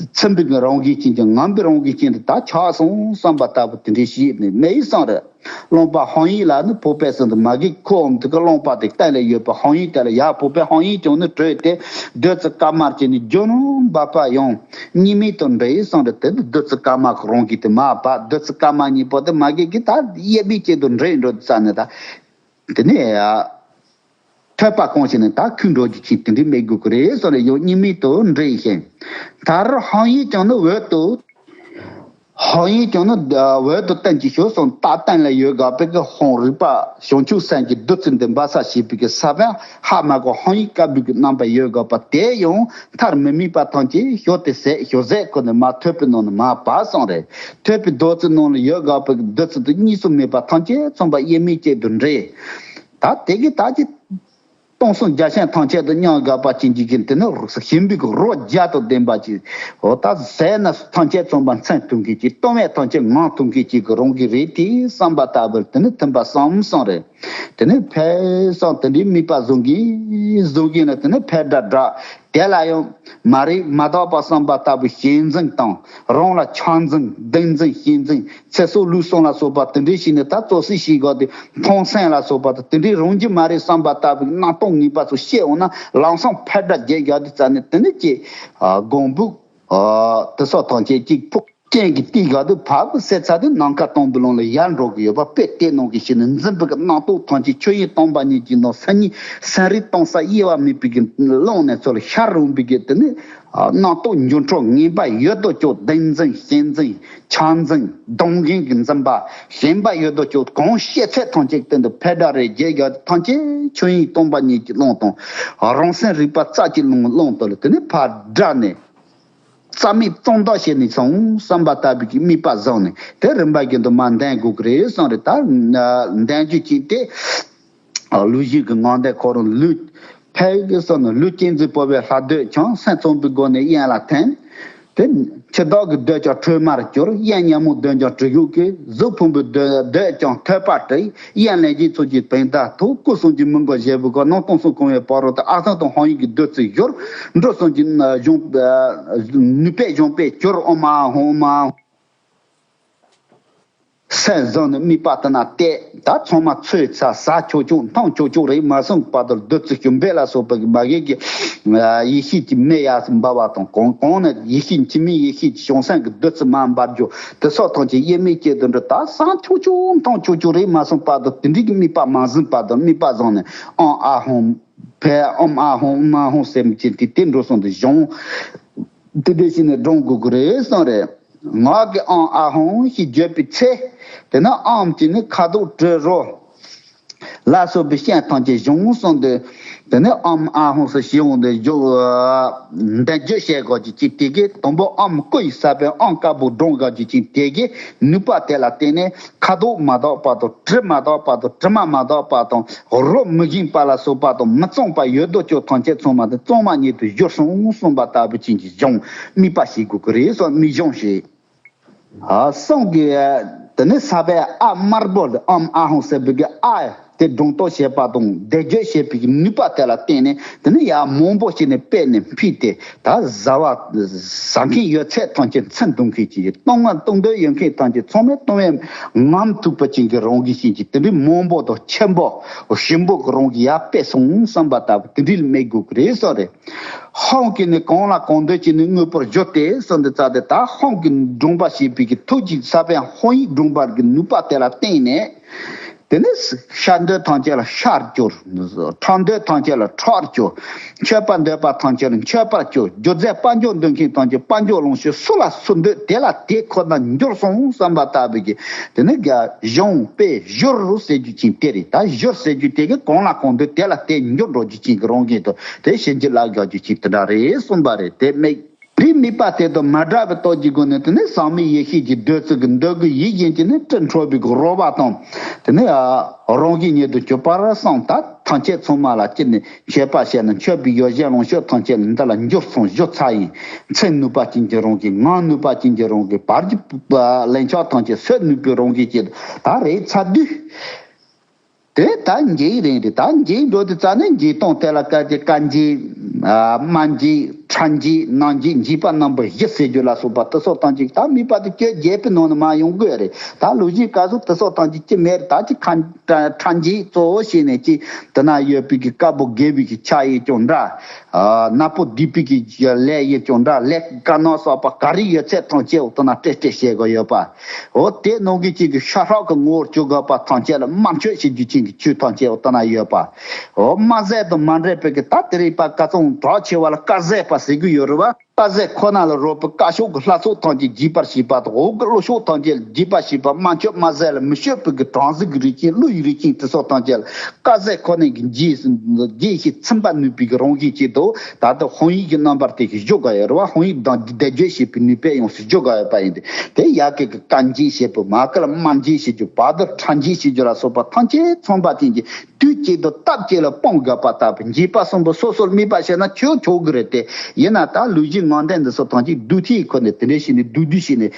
ཚིམ་པའི་གི་རང་བཞིན་ཅན་གྱི་ངམ་པའི་རང་བཞིན་ཅན་དུ་ད་ཆགས་སོང་བསམ་པ་ལྟ་བུ་དེ་འདྲའི་ཞིག་ནི་མེ་ཡི་སང་རེད། རློན་པ་ཧོང་ཡིག་ལ་ནི་ཕོག་པས་ཟིན་དུ་མ་གི་ཁོ་འོང་དུ་གི་རློན་པ་དེ་སྟེང་ལ་ཡོད་པ་ཧོང་ཡིག་དེ་ལ་ཡར་ཕོག་པས། ཧོང་ཡིག་ཀྱང་ནི་དྲོད་དེ་བདུད་རྩི་དཀར་དམར་གྱི་ནི་རྒྱུན་འབབ་པ་ཡང་གཉིས་མེད་དུ་འདྲེས་སོང་རེད། དེ་ནི་བདུད་རྩི་དཀར་དམར་གི་རང་བཞིན་དེ་མ་བབ། བདུད་རྩི་དཀར་དམར་གཉིས་པོ་དེ་མ་གི་གི་ད་དབྱེར་མེད་ཅན་དུ་འདྲེས་འགྲོ་དུས་ཙ་ནས། ད་དེ་ནས་ཐོད་པ་གང་ཞིག་ནི་ད་ཁུ་འགྲོ་རྒྱུ་ཅིག་དེ་འདྲའི་མེད་དགོས་ཀྱི་རེད་གསུངས་རེད། ཡང་གཉིས་མེད་དུ་འདྲེས་ཤིང་། ད་རུང་ཧོང་ཡིག་ཀྱང་ནི་འོད་དུ། ཧོང་ཡིག་ཀྱང་ནི་འོད་དུ་སྟེང་གི་ཞོ་སོང་། ད་སྟེང་ལ་ཡོད་དགོས་པའི་གི་ཧོང་རིག་པ་བྱང་ཆུབ་སེམས་ཀྱི་བདུད་རྩི་འདི་འབར་ས་བྱེད་པའི་གི་ས་བོན་ཧ་མ་གོ་ཧོང་ཡིག་དཀར་པོའི་གི་རྣམ་པ་ཡོད་དགོས་པ་དེ་ཡང་མཐར་མི་དམིགས་པ་ཐམས་ཅད་ཞོ་དེ་ཟད། ཞོ་ཟད་ཁོ་ནི་མ་ཐོད་པའི་ནང་ནས་མ་བབས་སོང་རེད། ཐོད་པའི་རྡོ་རྩི་ནང་ལ་ཡོད་དགོས་པའི་གི་བདུད་རྩི་དེ་གཉིས་སུ་མེད་པ་ཐམས་ཅད་ཚང་པ་དབྱེར་མེད་ཅན་དུ་འདྲེས། ད་དེ་གི་ད་ཅི་སྟོང་གསུམ་རྒྱ་ཆེན་ཐམས་ཅད་དུ་མཉམ་དགོས་པ་ཅན་གྱི་གི་དེ་ནི་ཞིམ་པའི་གི་རོ་བརྒྱ་དང་ལྡན་པ་ཅིག་འོ་ད་ཟས་ན་ཐམས་ཅད་ཚང་པ་མཚན་ཐུང་གི་ཅིག་བཏུང་བས་ཐམས་ཅད་ངང་ཐུང་གི་ཅིག་གི་རང་གི་རེད་དེ་བསམ་པ་ལྟ་བུར་དེ་ནི་ཐིམ་པ་བསམ་སོང་རེད། དེ་ནི་ཕས་སང་དེ་འདྲའི་དམིགས་པ་བཟུང་གིན་བཟུང་གིན་ལ་དེ་ནི་ཕས་སྒྲ་བསྒྲགས། དེ་ལ་ཡང་མ་རིག་མ་དག་པ་བསམ་པ་ལྟ་བུ་ཞེན་འཛིན་དང་། རང་ལ་ཆགས་འཛིན་སྡིག་འཛིན་ཞེན་འཛིན་ཚེ་སྲོག་ལུས་གསུམ་ལ་སོགས་པ་དེ་འདྲའི་ཞིག་ནི་ད་བཙོག་སྲིད་ཞིག་གོ་དེ་མཐོང་སེམས་ལ་སོགས་པ་དེ་འདྲའི་རང་རྒྱུ་མ་རེད་བསམ་པ་ལྟ་བུའི་སྣང་སྟོང་ངེས་པ་ཚོ་ཤེས་འོང་ན། ལམ་སང་ཕར་དགྲ་བགེགས་རྒྱག་དུས་ཙ་ནས་དེ་ནི་ཀྱེ་སྒོང་སྦུག་དེ་སོགས་ཐམས་ཅད་ཀྱིས་ཕུག་སྤྱན་གྱི་ཏི་ག་དུ་བབ་གསལ་ཚ་དུ་ནམ་མཁའ་སྟོང་པའི་ཀློང་ལ་ཡར་འགྲོ་གི་ཡོད་པ་དཔེ་དེ་ནང་གི་ཞིག་ནི་འཛིན་པའི་རྣམ་རྟོག་ཐམས་ཅད་ཆོས་དབྱིངས་སྟོང་པ་ཉིད་ཀྱི་ནང་སེམས་ཉིད་སེམས་རིག་སྟོང་ས་དབྱེ་བ་མེད་པའི་གི་ཀློང་ནས་ཚུར་ཤར་རུང་པའི་གི་དེ་ནི་རྣམ་རྟོག་འགྱུ་འཕྲོ་ངན་པ་ཡོད་དོ་ཅོག་བདེན་འཛིན་ཞེན་འཛིན་ཆགས་འཛིན་སྡུག་བསྔལ་གྱི་འཛིན་པ་ཞེན་པ་ཡོད་དོ་ཅོག་གང་ཤེས་ཚད་ཐམས་ཅད་སྟེང་དུ་འཕེལ་དྲག་རེ་རྒྱས་རྒྱ་ཐམས་ཅད་ཆོས་དབྱིངས་སྟོང་པ་ཉིད་ཀྱི་ཀློང་དང་རང་སེམས་རིག་པ་རྩ་གཅིག་ཀློང་ཀློང་དུ་ལ་དེ་ནི་ཕར་བསྒྲལ་ནས། རྩ་མེད་གཙང་དག་བྱས་ནས་སོང་བསམ་པ་ལྟ་བུའི་གི་དམིགས་པ་བཟུང་ནས་དེ་རིམ་པ་བཞིན་དུ་མར་འདོན་དགོས་ཀྱི་རེད་བསམ་རེད། ད་འདོན་རྒྱུ་ཅིག་དེ་ལུས་ཞིག་གི་ངང་འདོན་ཁོ་རང་ལུས་ཕལ་གི་སོང་ནས་ལུས་ཅན་གཟུགས་པོ་བའི་ལྷ་འདོད་ཀྱང་སེམས་ཚངས་པའི་སྒོ་ནས་དབྱིངས་ལ་ཐིམ། དེ་ཕྱི་བདག་གི་འདོད་ཀྱང་ཁྲོས་མར་གྱུར། དབྱིངས་ཉོན་མོངས་འདོད་ཀྱང་གྲོལ་གྱུར་གི་གཟུགས་ཕུང་པོའི་འདོད་འདོད་ཀྱང་ཐོད་པར་བྲི། དབྱངས་ལས་བཞིའི་ཚོགས་ཀྱི་བེང་དར་ཐོགས། སྐུ་གསུམ་གྱི་མི་མགོ་བཞེས་པའི་སྒོ་ནང་སྟོང་གསུམ་གང་བའི་བར་རོ་དང་ཨ་ཐང་དང་ཧོང་ཡིག་གི་བདུད་རྩི་བཞུར། འགྲོ་གསུམ་གྱི་གཞུང་ནུས་པས་གཞུང་པས་གྱུར། ཨོམ་ཨ་ཧོང་ཨོམ་ཨ་ཧོང་། སེམས་བཟང་ནི་དམིགས་པ་དེ་ན་གཏད། ད་ཚང་མ་ཚོས་ཚ་ཟ་ཆོག་ཆོག་འཐུང་ཆོག་ཆོག་རེད་མ་སོང་བར་དུ་བདུད་རྩི་ཞུམ་པས་ལ་སོགས་པ་གི་མ་གི་གི་ཡེ་ཤེས་ཀྱི་མེ་ཡར་འབར་བ་དང་གང་གང་ནས་ཡེ་ཤེས་འཆི་མེད་ཡེ་ཤེས་ཀྱི་བྱང་སེམས་ཀྱི་བདུད་རྩི་མར་འབར་རྒྱུ་དེ་སོགས་ཐམས་ཅད་དབྱེར་མེད་སྐྱེ་དུ་འགྲོ། ད་སང་ཆོག་ཆོག་མཐོང་ཆོག་ཆོག་རེད་མ་སོང་བར་དུ་དེ་འདྲའི་གི་དམིགས་པ་མ་ཟིན་བར་དུ་དམིགས་པ་བཟང་ནས་ཨང་ཨ་ཧོང་ཕའི་ཨོམ་ཨ་ཧོང་ཨོམ་ཨ་ཧོང་ཟེར་མི་ཅན་དེ་དེ་འགྲོ་སོང་དུ་གཞུང་དེ་འདྲ་ཞིག་ནས་སྒྲུང་དགོས་ཀྱི་རེད་བསམ་རེད། ངག་གི་ཨང་ཨ་ཧོང་ཞེས་བརྗོད་པའི་ཚེ། དེ་ནས་ཨམ་གྱི་ནི་ཁ་དོག་དྲི་རོ། ལ་སོགས་པའི་སྤྱན་ཐམས་ཅད་གཞུང་གསུམ་དུ། དེ་ནས་ཨམ་ཨ་ཧོང་སུ་ཞི་འོང་དུ་འཇུག་འདི་བརྗོད་བྱེད་དགོས་ཀྱི་ཅིག་དེ་གའི་དང་པོ་ཨམ་སྐུ་ཡི་ས་པའི་ཨང་དཀར་པོ་སྒྲུང་དགོས་ཀྱི་ཅིག་དེ་གའི་ནུས་པ་དེ་ལ་བརྟེན་ནས་ཁ་དོག་མ་དག་པ་དང་དྲི་མ་དག་པ་དང་དྲི་མ་མ་དག་པ་དང་རོ་མི་བཞིན་པ་ལ་སོགས་པ་དང་མི་གཙང་བ་ཡོད་དོ་ཅོག་ཐམས་ཅད་ཚང་མ་དེ་གཙང་མ་ཉིད་དུ་བཞུར་སོང་གསུངས་པ་ལྟ་བུ་ཅན་གྱི་གཞུང་དམིགས་པ་བྱེད་དགོས་ཀྱི་རེད་སོགས་དམིགས་གཞུང་བྱེད། ཨ་གསུང་གི། དེ་ནས་ས་པའི་ཨ་དམར་པོ་ལ་ཨམ་ཨ་ཧོང་ཟེར་བའི་གི་ཨ་དེ་སྒྲུང་རྟོག་བྱེད་པ་དང་བཟླས་བརྗོད་བྱེད་པའི་གི་ནུས་པ་དེ་ལ་བརྟེན་ནས་དེ་ནས་ཡར་མང་པོ་བྱས་ནས་སྤེལ་ནས་ཕུལ་ཏེ་ད་བཟའ་བ་བཟའ་མཁན་ཡོད་ཚད་ཐམས་ཅད་ཚིམ་གཏོང་མཁན་ཅིག་གཏོང་ང་གཏོང་འདོད་ཡོད་མཁན་ཐམས་ཅད་ཚང་མས་གཏོང་བའི་ངམ་ཐུག་པ་ཅན་གྱི་རང་གི་ཞིག་གི་དེ་འདྲའི་མང་པོ་དང་ཆེན་པོ་ཞིམ་པོ་གི་རང་གི་ཡར་སྤེལ་སོང་བསམ་པ་ལྟ་བུ་དེ་འདྲའི་དམིགས་དགོས་ཀྱི་རེད་བསམ་རེད། ཧོང་གིས་ནི་གང་ལ་གང་འདོད་ཀྱིས་ནི་དངོས་པོར་བརྗོད་དེ་གསུངས་ཏེ་རྩ་དེ་ད་ཧོང་གི་སྒྲུང་པ་ཞེས་པའི་གི་ཐུགས་ཀྱི་ས་པའི་ཧོང་ཡིག་སྒྲུང་པར་གྱི་ནུས་པ་དེ་ལ་བརྟེན་ནས། དེ་ནས་ཤ་འདོད་ཐམས་ཅད་ལ་ཤར་གྱུར། ཁྲག་འདོད་ཐམས་ཅད་ལ་ཁྲག་གྱུར། མཆོད་པ་འདོད་པ་ཐམས་ཅད་ལ་མཆོད་པར་གྱུར། རྒྱུ་རྫས་དཔལ་འབྱོར་འདོད་མཁན་ཐམས་ཅད་དཔལ་འབྱོར་ལོངས་སྤྱོད་སུ་ལ་སུ་འདོད་དེ་ལ་དེ་ཁོ་ན་འགྱུར་སོང་བསམ་པ་ལྟ་བུའི་གི་དེ་ནས་གཞུང་དཔེ་བཞུར་ཟེར་རྒྱུ་ཅིག་དེ་རེད། ད་བཞུར་ཟེར་རྒྱུ་དེ་གི་གང་ལ་གང་འདོད་དེ་ལ་དེ་འགྱུར་འགྲོ་རྒྱུ་ཅིག་གི་རང་བཞིན་དུ་དེ་ཤེས་རྒྱུ་ལ་དགའ་རྒྱུ་ཅིག་དེ་འདྲ་རེད་གསུངས་པ་རེད། དེ་དམིགས་རིགས་དམིགས་པ་དེ་དང་མ་འདྲ་བའི་སྟོབས་ཀྱི་སྒོ་ནས་དེ་ནས་ཟག་མེད་ཡེ་ཤེས་ཀྱི་བདུད་རྩི་གི་འདོད་དགུའི་ཡིད་བཞིན་གྱི་ནི་སྤྲིན་འཕྲོ་བའི་གི་རོལ་པ་དང་དེ་ནས་རང་བཞིན་ཉིད་དུ་གྱུར་པར་བསམ། ད་ཐམས་ཅད་ཚང་མ་ལ་ཅི་ནས་མཆོད་པ་བྱས་ན་མཆོད་པའི་ཡོ་བྱད་ལོངས་སྤྱོད་ཐམས་ཅད་འདི་ལ་འགྱུར་སོང་བཞུ་ཚར་ཡིན། ཚིམ་ནུས་པ་ཅན་གྱི་རང་གི་ངང་ནུས་པ་ཅན་གྱི་རང་གི་བར་གྱི་ལན་ཆགས་ཐམས་ཅད་སོད་ནུས་པའི་རང་གི་ཅིག་ད་རེད་ཚར་དུས། དེ་ད་འགྱེལ་རིང་རེད། ད་འགྱེལ་འགྲོ་དུས་ཙ་ནས་འགྱེལ་སྟངས་དེ་ལ་བཀལ་ཏེ་དཀར་འགྱེལ། སྨར་འགྱེལ། ཁྲ་འགྱེལ། ནག་འགྱེལ། འགྱེལ་པ་རྣམ་པ་བཞི་ཟེར་རྒྱུ་ལ་སོགས་པ་དེ་སོགས་ཐམས་ཅད་ད་དམིགས་པ་དེ་བཅོ་བརྒྱད་པའི་ནང་ནས་མར་ཡོང་དགོས་རེད། ད་ལུས་ཀྱི་སྐབས་སུ་དེ་སོགས་ཐམས་ཅད་ཅི་མེད་རེད། ད་ཅི་ཁ་ཁྲ་འགྱེལ་གཙོ་བོ་བྱས་ནས་ཅི་དེ་ན་ཡོད་པའི་གི་དཀར་པོ་དགེ་བའི་གི་ཆ་ཡིས་ཀྱང་འདྲ། ནག་པོ་སྡིག་པའི་གི་ལས་ཡིས་ཀྱང་འདྲ། ལས་དཀར་ནག་སོགས་པ་ག་རེ་ཡོད་ཚད་ཐམས་ཅད་འོ་དེ་ན་སྤྲད་སྤྲད་བྱེད་དགོས་ཡོད་པ། འོ་དེ་ནང་གི་གཅིག་གི་ཤ་ཁྲག་གི་ངོ་བོར་གྱུར་དགོས་པ་ཐམས་ཅད་ལ་དམར་མཆོད་བྱེད་རྒྱུ་ཅན་གྱི་ཆོས་ཐམས་ཅད་འོ་ལྟ་ན་ཡོད་པ། འོ་དམར་ཟས་དང་མ་འདྲེས་པའི་གི་ད་དེ་རིགས་པ་ཀ་ཙོང་གྲགས་ཆེ་བ་ལ་དཀར་ཟས་པ་ཟེར་གི་ཡོད་རེད་བ། དཀར་ཟས་ཁོ་ན་ལ་རོལ་པའི་དཀར་ཕྱོགས་ཀྱི་ལྷ་ཚོགས་ཐམས་ཅད་འཇིགས་པར་བྱེད་པ་དང་འོག་གི་ཀླུ་ཕྱོགས་ཐམས་ཅད་ལ་འཇིགས་པར་བྱེད་པ། དམར་མཆོད་དམར་ཟས་ལ་མི་ཕྱོད་པའི་གི་གྲང་ཟིག་གི་རིགས་ཅན་ཀླུ་ཡི་རིགས་ཅན་དེ་སོགས་ཐམས་ཅད་ལ་དཀར་ཟས་ཁོ་ན་གི་འཇིགས་འཇིགས་ཤིང་ཚིམ་པ་ནུས་པའི་གི་རང་བཞིན་གྱིས་དོ། ད་ལྟ་ཧོང་ཡིག་གི་རྣམ་པར་དེ་ཞིག་བརྗོད་དགོས་ཡོད་རེད་བ། ཧོང་ཡིག་དང་བཟླས་བརྗོད་བྱེད་པའི་ནུས་པས་ཡོངས་སུ་བརྗོད་དགོས་ཡོད་པ་ཡིན་ཏེ། དེ་ཡ་གི་གི་དཀར་འགྱེད་བྱེད་པོ་མ་གི་ལ་དམར་འགྱེད་བྱེད་རྒྱུ་བར་དུ་ཁྲ་འགྱེད་བྱེད་རྒྱུ་ལ་སོགས་པ་ཐམས་ཅད་ཚང་པ་ཅན་གྱི་དུས་གཅིག་ཏུ་སྟབས་གཅིག་ལ་སྤོང་དགོས་པ་ལྟ་བུ་འགྱེད་པ་གསུམ་པོ་སོ་སོར་དམིགས་པ་བྱས་ན་ཆོག་ཆོག་གི་རེད་དེ། ཡིན་ན་ད་ལུས་ཀྱི་ངང་ལྡན་འདི་སོགས་ཐམས་ཅད་བདུད་རྩིའི་ཁོ་ནས་དེ་འདྲ་བྱས་ནས་བདུད་བདུད་བྱས་ནས་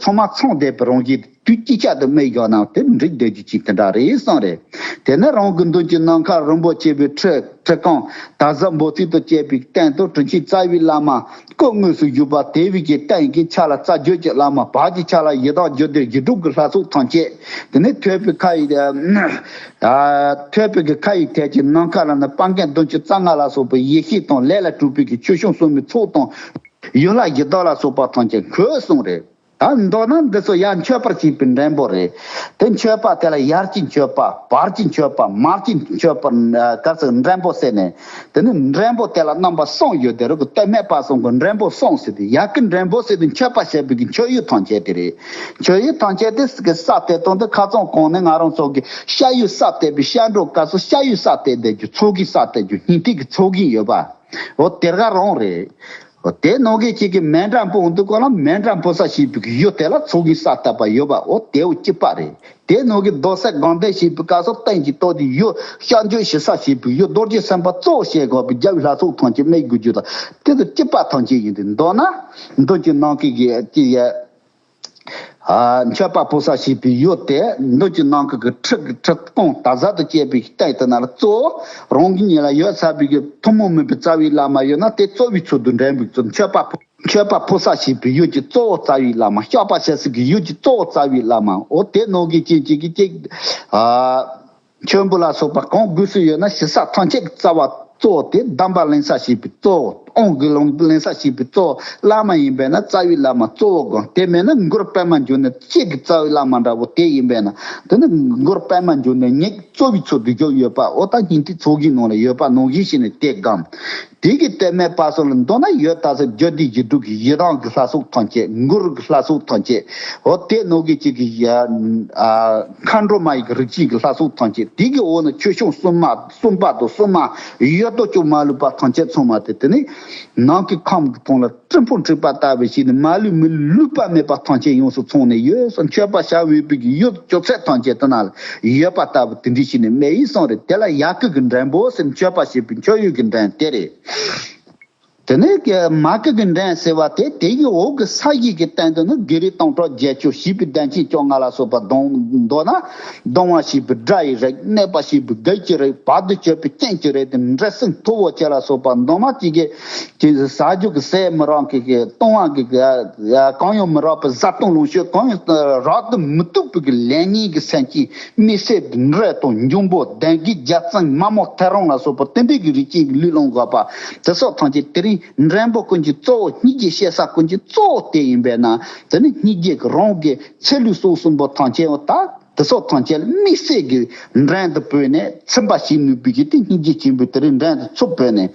ཚང་མ་ཚང་བསྡད་པའི་རང་བཞིན། དུས་གཅིག་ཆར་དུ་སྨྲས་བཞག་ན་དེ་འགྲིག་བསྡད་རྒྱུ་ཅིག་དེ་འདྲ་རེད་གསུངས་རེད། དེ་ནས་རང་གི་མདུན་གྱི་ནམ་མཁའ་རིན་པོ་ཆེ་བའི་ཁྲི་ཁྲི་རྐང་དར་ཟབ་འབོལ་ཚིགས་དང་བཅས་པའི་སྟེང་དུ་དྲིན་ཆེན་རྩ་བའི་བླ་མ་སྐུ་དངོས་སུ་བཞུགས་པ། དེ་བས་ཀྱི་སྟེང་གི་ཆ་ལ་རྩ་བརྒྱད་ཀྱི་བླ་མ། བར་གྱི་ཆ་ལ་ཡི་དྭགས་རྒྱུད་སྡེ་བཞི་དྲུག་གི་ལྷ་ཚོགས་ཐམས་ཅད། དེ་ནས་ཐོད་པའི་ཁ་ཡི་ཐོད་པའི་གི་ཁ་ཡི་ཐད་ཀྱི་ནམ་མཁའ་ལ་ནི་སྤང་མཁན་བདུན་ཅུ་རྩ་ལྔ་ལ་སོགས་པའི་ཡེ་ཤེས་དང་ལས་ལ་གྲུབ་པའི་གི་ཆོས་སྐྱོང་སྲུང་མའི་ཚོགས་དང་ཡུལ་ལྷ་ཡི་དྭགས་ལ་སོགས་པ་ཐམས་ཅད་འཁོད་གསུངས་རེད། ད་མདོར་ན་འདི་ཚོ་ཡར་མཆོད་པར་བྱེད་པའི་འགྲེང་བུ་རེད། དེ་མཆོད་པ་དེ་ལ་ཡར་གྱི་མཆོད་པ། བར་གྱི་མཆོད་པ། མར་གྱི་མཆོད་པ། ཨ། ག་ཚོད་འགྲེང་བུ་ཟེར་ནས། དེ་ནི་འགྲེང་བུ་དེ་ལ་རྣམ་པ་གསུམ་ཡོད་དེ་རུ་གི་དོན་མེད་པ་གསུམ་གི་འགྲེང་བུ་གསུམ་ཟེར་ཏེ། ཡར་གྱི་འགྲེང་བུ་ཟེར་དུས་མཆོད་པ་བྱེད་པའི་གི་མཆོད་ཡུལ་ཐམས་ཅད་དེ་རེད། མཆོད་ཡུལ་ཐམས་ཅད་དེ་གི་ས་དེ་དང་དེ་ཁ་ཚང་གང་ནས་ང་རང་ཚོ་གི་ཤ་ཡུལ་ས་དེ་པའི་ཤ་འགྲོ་སྐབས་སུ་ཤ་ཡུལ་ས་དེ་དེ་རྒྱུ་ཚོགས་ཀྱི་ས་དེ་རྒྱུ་སྙིང་ཐིག་གི་ཚོགས་ཀྱི་ཡོད་པ། འོ་དེ་ག་རང་རེད། འོ་དེ་ནང་གི་གཅིག་གི་མཎྜལ་སྤོང་དུས་སྐོར་ལ་མཎྜལ་སྤོང་ས་ཞེས་པའི་ཡུལ་དེ་ལ་ཚོགས་ཀྱི་ས་བཏབ་པ་ཡོད་པ། འོ་དེའོ་གཅིག་པ་རེད། དེ་ནང་གི་རྡོ་གསེག་སྒང་སྟེང་ཞེས་པའི་སྐབས་སུ་སྟེང་གི་ཏོག་དེ་ཡུལ་སྐྱབས་འཇུག་ཞུ་ས་ཞེས་པའི་ཡུལ་རྡོ་རྗེ་སེམས་དཔའ་གཙོ་བོ་བྱེད་དགོས་པའི་རྒྱལ་བའི་ལྷ་ཚོགས་ཐམས་ཅད་སྨད་དགོས་རྒྱུ་དང་དེ་ཚོ་གཅིག་པ་ཐམས་ཅད་ཡིན་ཏེ། མདོར་ན་མདུན་གྱི་ནང་གི་གི་གི་ཡ། ཨ། མཆོད་པ་ཕུལ་ས་ཞེས་པའི་ཡུལ་དེ་མདུན་གྱི་ནང་གི་གི་ཁྲི་གི་ཁྲི་སྟོང་དང་གཟའ་དང་བཅས་པའི་སྟེང་དེ་ན་ལ་གཙོ་བོ་རང་གི་ཉིད་ལ་ཡོད་ཚར་བའི་གི་ཐུན་མོང་མིན་པའི་རྩ་བའི་བླ་མ་ཡོད་ན་དེ་གཙོ་བོའི་ཚུལ་དུ་འདྲེན་པའི་ཚུལ། མཆོད་པ་ཕུལ། མཆོད་པ་ཕུལ་ས་ཞེས་པའི་ཡུལ་གྱི་གཙོ་བོ་རྩ་བའི་བླ་མ། བཤགས་པ་བྱེད་ས་གི་ཡུལ་གྱི་གཙོ་བོ་རྩ་བའི་བླ་མ། འོ་དེ་ནང་གི་གཅིག་གཅིག་གི་གཅིག་ཨ། མཆོད་འབུལ་ལ་སོགས་པ་གང་དགོས་སུ་ཡོད་ན་ཞུ་ས་ཐམས་ཅད་ཀྱི་རྩ་བ་གཙོ་བོ་དེ་གདམས་པ་ལེན་ས་ཞེས་པའི་གཙོ་བོ། དབང་གི་ལུང་ལེན་ས་ཞེས་པའི་གཙོ་བོ་བླ་མ་ཡིན་པས་ན་རྩ་བའི་བླ་མ་གཙོ་བོ་དགོངས། དེ་མེད་ན་མགུར་པདྨ་འབྱུང་གནས་གཅིག་གི་རྩ་བའི་བླ་མ་འདྲ་བོ་དེ་ཡིན་པས་ན། དེ་ནི་མགུར་པདྨ་འབྱུང་གནས་ཉིད་གཙོ་བོའི་ཚུལ་དུ་བཞུགས་ཡོད་པ། འོ་ད་སྙིང་ཐིག་ཚོགས་ཀྱི་ནང་ལ་ཡོད་པ་ནང་བཞིན་བྱས་ནས་དེ་སྒོམ། དེ་གི་དོན་མེད་པ་སོགས་ལ་མདོར་ན་ཡོད་ད་ཟེར་རྒྱུ་འདི་ཡི་དྲུག་གི་ཡི་དམ་གྱི་ལྷ་ཚོགས་ཐམས་ཅད། མགུར་གྱི་ལྷ་ཚོགས་ཐམས་ཅད། འོ་དེ་ནང་གི་གཅིག་གི་ཡ། ཨ། མཁའ་འགྲོ་མ་ཡི་གི་རིགས་ཅན་གྱི་ལྷ་ཚོགས་ཐམས་ཅད། དེ་གི་འོག་ན་ཆོས་སྐྱོང་སྲུང་མ་སྲུང་པ་དང་སྲུང་མ་ཡོད་དོ་ཅོག་མ་ལུས་པ་ཐམས་ཅད་ཚང་མ་དེ་དེ་ནི་ནང་གི་ཁམས་ཀྱི་ཕུང་ལ་སྤྲིན་ཕུང་འཁྲིགས་པ་ལྟ་བུ་ཞིག་ནི་མ་ལུས་མི་ལུས་པ་མེད་པ་ཐམས་ཅད་ཡོངས་སུ་ཚང་ནས་ཡོད་ཟེར། མཆོད་པ་བྱ་འོས་པའི་གི་ཡུལ་ཅོག་ཚད་ཐམས་ཅད་དེ་ན་ལ་ཡོད་པ་ལྟ་བུ་དེ་འདྲ་ཞིག་ནི་མེད་ཡིན་གསུངས་རེད། དེ་ལ་ཡ་གི་གི་འགྲེང་བུ་ཟེར། མཆོད་པ་ཞེས་པའི་མཆོད་ཡུལ་གྱི་འགྲེང་དེ་རེད། དེ་ནས་མ་གི་གི་འགྲེང་ཟེར་བ་དེ་དེ་ཡི་འོག་གི་ས་གཞི་གི་སྟེང་དུ་ནི་བགེགས་རིགས་སྟོང་ཕྲག་བརྒྱད་ཅུ། ཞེས་པའི་གདན་ཆེན་བཅོ་ལྔ་ལ་སོགས་པ་གདོང་མདོར་ན་གདོང་བ་ཞེས་པའི་དགྲ་ཡི་རིགས། གནོད་པ་ཞེས་པའི་བགེགས་ཀྱི་རིགས། བར་དུ་གཅོད་པའི་སྐྱོན་གྱི་རིགས་དེ་འདྲེ་སྲིན་ཐུ་བོ་ཁྱེད་ལ་སོགས་པ་མདོར་ན་གཅིག་གི་གཅིག་ཟ་རྒྱུ་གི་ཟས་མི་རག་གི་གི་ལྟུང་བ་གི་གང་ཡང་མི་རག་པའི་བཟའ་བཏུང་ལོངས་སྤྱོད་གང་ཡང་རག་ཏུ་མི་བཏུབ་པའི་གི་ལས་ངན་གི་སེམས་ཅན། མི་བསད་འདྲེ་དང་འབྱུང་པོ་གདོན་བགེགས་རྒྱལ་བཙན་མ་མོ་ཐེའུ་རང་ལ་སོགས་པ་དེ་འདྲའི་གི་རིགས་ཅན་གྱི་ལུས་སློང་དགོས་པ་དེ་སོགས་ཐམས་ཅད་དེ་རིང་འགྲེང་བུ་ཀུན་གྱི་གཙོ་བོ་སྙིང་རྗེ་བཤད་ས་ཀུན་གྱི་གཙོ་བོ་དེ་ཡིན་པས་ན། དེ་ནི་སྙིང་རྗེ་གི་རང་གི་ཚེ་ལུས་སྲོག་གསུམ་པོ་ཐམས་ཅད་འོ་ད་དེ་སོགས་ཐམས་ཅད་ལ་དམིགས་བསལ་གྱི་འགྲེང་དུ་བོས་ནས་ཚིམ་པ་བྱེད་ནུས་པའི་གི་དེ་སྙིང་རྗེ་ཆེན་པོའི་དེ་རིང་འགྲེང་དུ་ཚུར་བོས་ནས།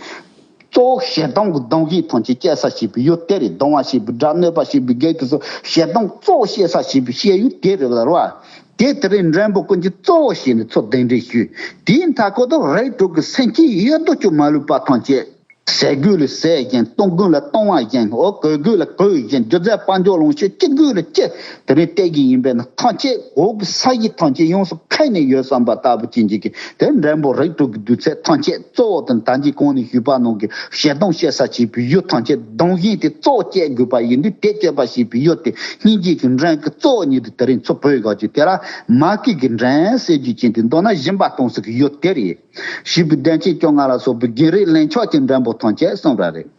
གཙོ་བོ་ཞེ་སྡང་གི་སྡང་ཞེན་ཐམས་ཅད་སྐྱེ་ས་བྱེད་པའི་ཡུལ་དེ་རེད། སྡང་བ་བྱེད་པའི་དགྲ། གནོད་པ་བྱེད་པའི་བགེགས་དེ་ཚོ་ཞེ་སྡང་གཙོ་བོ་སྐྱེ་ས་བྱེད་པའི་སྐྱེ་ཡུལ་དེ་རེད་ལ་རོ། དེ་དེ་རིང་འགྲེང་བུ་ཀུན་གྱི་གཙོ་བོ་བྱས་ནས་ཚུར་གདན་འདྲེན་ཞུས། དེའི་མཐའ་སྐོར་དུ་རིགས་དྲུག་གི་སེམས་ཅན་ཡོད་དོ་ཅོག་མ་ལུས་པ་ཐམས་ཅད། ཟས་གོས་ལ་ཟས་བཞིན། གཏོང་གོས་ལ་གཏོང་བ་བཞིན། འོ་གོས་གོས་ལ་གོས་བཞིན། རྒྱུ་རྫས་དཔལ་འབྱོར་ལོངས་སྤྱོད་ཅི་དགོས་ལ་ཅི་དེ་རིང་སྟེར་གྱི་ཡིན་པས་ན་ཐམས་ཅད་འོག་གི་ས་གཞི་ཐམས་ཅད་ཡོངས་སུ་ཁེངས་ནས་ཡོད་བསམ་པ་ལྟ་བུ་ཅན་གྱི་གི་དེ་འགྲེང་བུ་རིགས་དྲུག་གི་བདུད་རྩི་ཐམས་ཅད་གཙོ་བོ་དང་ད་གིན་གོང་ནས་ཞུས་པ་ནང་གི་ཞེ་སྡང་སྐྱེ་ས་བྱེད་པའི་ཡུལ་ཐམས་ཅད་སྡང་ཞེན་དེ་གཙོ་བོ་སྐྱེ་དགོས་པ་ཡིན་དུས་དེ་སྐྱེ་བ་བྱེད་པའི་ཡུལ་དེ་སྙིང་རྗེ་གི་འགྲེང་གི་གཙོ་བོ་ཉིད་དུ་དེ་རིང་ཚུར་བོས་དགོས་ཀྱི་དེ་ལ་མ་གི་གི་འགྲེང་ཟེར་རྒྱུ་ཅན་དེ་མདོར་ན་སྦྱིན་པ་གཏོང་ས་གི་ཡུལ་དེ་རེད། ཞེས་པའི་གདན་ཆེན་བཅོ་ལྔ་ལ་སོགས་པའི་བགེགས་རིགས་ལན་ཆགས་ཀྱི་འགྲེང་བུ་ཐམས་ཅད་གསུངས་པ་རེད།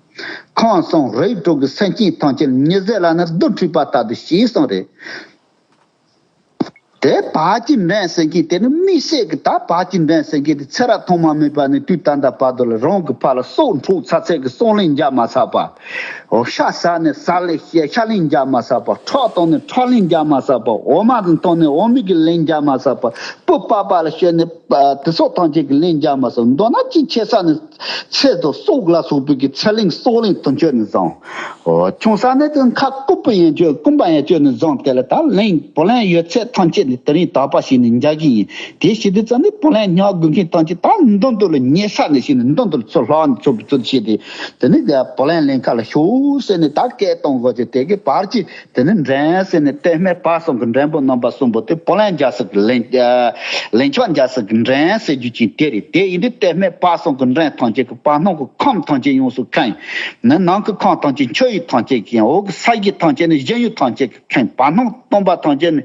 ཁམས་གསུམ་རིགས་དྲུག་གི་སེམས་ཅན་ཐམས་ཅད་ཉི་ཟེར་ལ་ནི་རྡུལ་འཁྲིགས་པ་ལྟར་དུ་ཞེས་གསུངས་རེད། དེ་བར་གྱི་འགྲེང་ཟེར་མཁན་དེ་ནི་དམིགས་བསལ་གྱི་ད་བར་གྱི་འགྲེང་ཟེར་མཁན་དེ་ཚེ་རབས་ཐོག་མ་མེད་པ་ནས་དུས་ད་ལྟ་བར་དུ་ལ་རང་གི་ཕར་ལ་སྲོག་འཕྲོག་ཚར་ཚད་ཀྱི་སྲོག་ལན་འཇལ་མ་ཚར་བ། འོ་ཤ་ཟ་ནས་ཟ་ལན་ཤ་ལན་འཇལ་མ་ཚར་བ། ཁྲག་བཏུང་ནས་ཁྲག་ལན་འཇལ་མ་ཚར་བ། འོ་མ་འཐུང་ནས་འོ་མའི་གི་ལན་འཇལ་མ་ཚར་བ། སྤུ་པགས་པ་ལ་ཤོར་ནས་དེ་སོགས་ཐམས་ཅད་ཀྱི་ལན་འཇལ་མ་ཚར། མདོར་ན་ཅི་ཆེ་ས་ནས་ཚེ་དང་སྲོག་ལ་སོགས་པའི་གི་ཚེ་ལན་སྲོག་ལན་དུ་འཆོལ་ནས་བཟང་། འོ་ཆུང་ས་ནས་དེ་ཁ་ལྐུགས་པ་ཡན་ཆོད་རྐུན་པ་ཡན་ཆོད་ནས་བཟང་། དེ་ལ་ད་ལན་བུ་ལོན་ཡོད་ཚད་ཐམས་ཅད་ནས་དེ་རིང་དག་པ་བྱས་ནས་འཇལ་གྱི་ཡིན། དེ་བྱེད་དུས་ཙམ་ནས་བུ་ལོན་ཉར་དགོས་མཁན་ཐམས་ཅད་ད་མདུན་དུ་ལ་ཉེ་ས་ནས་བྱས་ནས་མདུན་དུ་ལ་ཚུར་ལྷག་ནས་ཚུར་བུ་ཚུར་བྱས་ཏེ་དེ་ནས་བུ་ལོན་ལེན་ཁ་ལ་ཤོག་ཟེར་ནས་ད་སྐད་གཏོང་དགོས་ཀྱི་དེ་གི་བར་གྱི་དེ་ནི་འགྲེང་ཟེར་ནས་གཏེར་སྨད་བར་གསུམ་གྱི་འགྲེང་བུ་རྣམ་པ་གསུམ་པོ་དེ་བུ་ལོན་འཇལ་ས་གི་ལན་ལན་ཆགས་འཇལ་ས་གི་འགྲེང་ཟེར་རྒྱུ་ཅན་དེ་རེད། དེ་ཡིན་དུས་གཏེར་སྨད་བར་གསུམ་གྱི་འགྲེང་ཐམས་ཅད་ཀྱི་བར་སྣང་གི་ཁམས་ཐམས་ཅད་ཡོངས་སུ་ཁེངས། ནི་ནང་གི་ཁམས་ཐམས་ཅད་མཆོད་ཡུལ་ཐམས་ཅད་ཀྱི་འོག་གི་ས་གཞི་ཐམས་ཅད་ནི་གཞན་ཡུལ་ཐམས་ཅད་ཀྱི་ཁེངས། བར་སྣང་སྟོང་པ་ཐམས་ཅད་ནི་